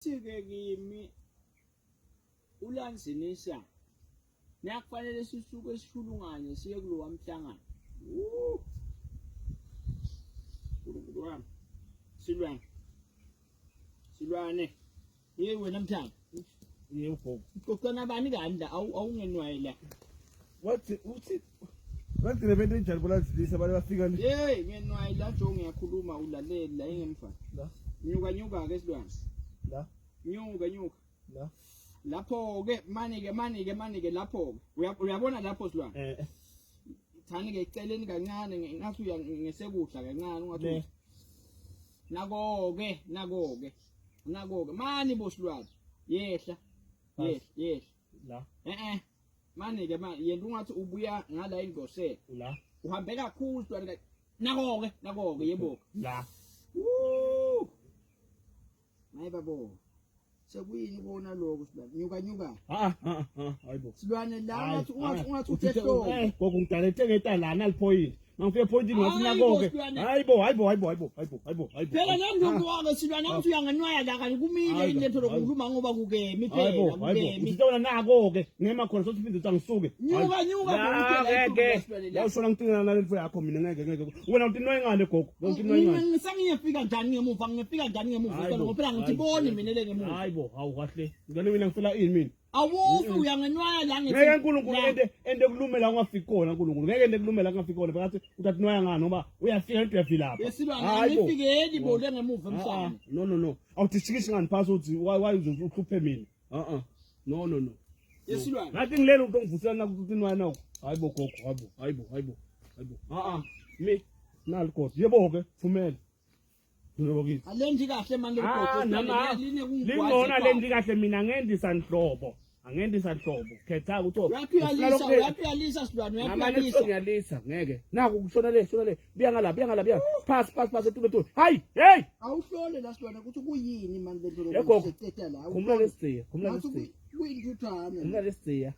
Uthi-ke kimi uLanzinisa nakufanele sisuke sishulunganye siye kulowa mhlangano. Nkulunkulu wami. Silwane. Silwane. Ye wena mthanga. Yebo gogo. Uxoxana bani kani la awungenwaye la. Wathi uthi Bagcine bento enjani bolanzilisa abantu bafika le. Hey ngenwaye la jo ngiyakhuluma ulaleli la ingemva. La. Nyuka nyuka ke silwane. La. Nyuka nyuka. La. Lapho ke mani ke mani ke mani ke lapho ke. Uyabona lapho silwane. Eh. Thani ke eceleni kancane ngathi uya ngesekudla kancane ungathi. Nako ke nako ke. Nako ke mani bo silwane. Yehla. Yehla yehla. La. Eh eh. Mane ke manje yena ungathi ubuya ngala ingosela. La. Uhambe kakhulu silwane ka Nako ke nako ke yebo. La. Woo! Maye babo. Sekuyini kona lokho silwane? Nyuka nyuka. Ha ha ha hayibo. Silwane la Hayi, ungathi ungathi hayi. ungathi Uthe- uthe hlobo. Eh, gogo ngidalete ngeta lana liphoyinti. Mangifike ephoyintini ngathi Hayi bo, nako-ke. Silwane. Hayibo hayibo hayibo hayibo hayibo hayibo hayibo. Phela nami ngowake silwane angithi uyangenwaya la kanti kumile Hayi, into hayi. lokukhuluma ngoba kukemi Hayibo phela hayibo. kukemi. Uthi wena nako-ke ngema khona sothi phinde uthi angisuke. Nyuka nyuka La, ngeke. La ushona ngicinana nale mfo yakho mina ngeke ngeke. Wena uthi noyingane gogo. Wena uthi noyingane. Ngisangiyefika njani ngemuva ngiyefika njani ngemuva Hayibo, ngoba phela ngithi hayibo. boni mina le ngemuva. Hayibo hawu kahle. Ngane mina ngifela ini mina. Awufi uyangenwaya la ngithi. Ngeke uNkulunkulu la. ende ende kulumela ungafiki khona uNkulunkulu. Ngeke ende kulumela ungafiki khona phakathi uthathi noya ngani ngoba uyafika into uyavilapha. Yesilwane Hayibo. angifikeli bo le ngemuva Ah, ah, emhlane. no no no. Awudishikishe ngani phasi uthi why why uzothi uhluphe mina. Ah ah. No no no. Yesilwane. Ngathi ngilele umuntu ongivusela naku uthi noya naku. Hayibo gogo, hayibo, hayibo, hayibo. Hayibo. Ah ah. Mi nali gogo. Yebo ke, phumela. Yebo kithi. Alendi kahle manje Ah, leligogo nama lingona lendi kahle mina ngendisa nhlobo. Angendisa nhlobo. Khetha ukuthi Uyapiyalisa uyapiyalisa silwane uyapiyalisa. Ngiyalisa ngeke. Naku kushona le, shona le. Buya ngala, buya ngala, buya. Pass, pass, pass etulo etulo. Hayi, hey! Awuhlole la silwane ukuthi kuyini manje lento Ye gogo. lokuseteta la. Khumula lesigciya, khumula Ngathi lesigciya. kuyintuthwane. Khumula lesigciya.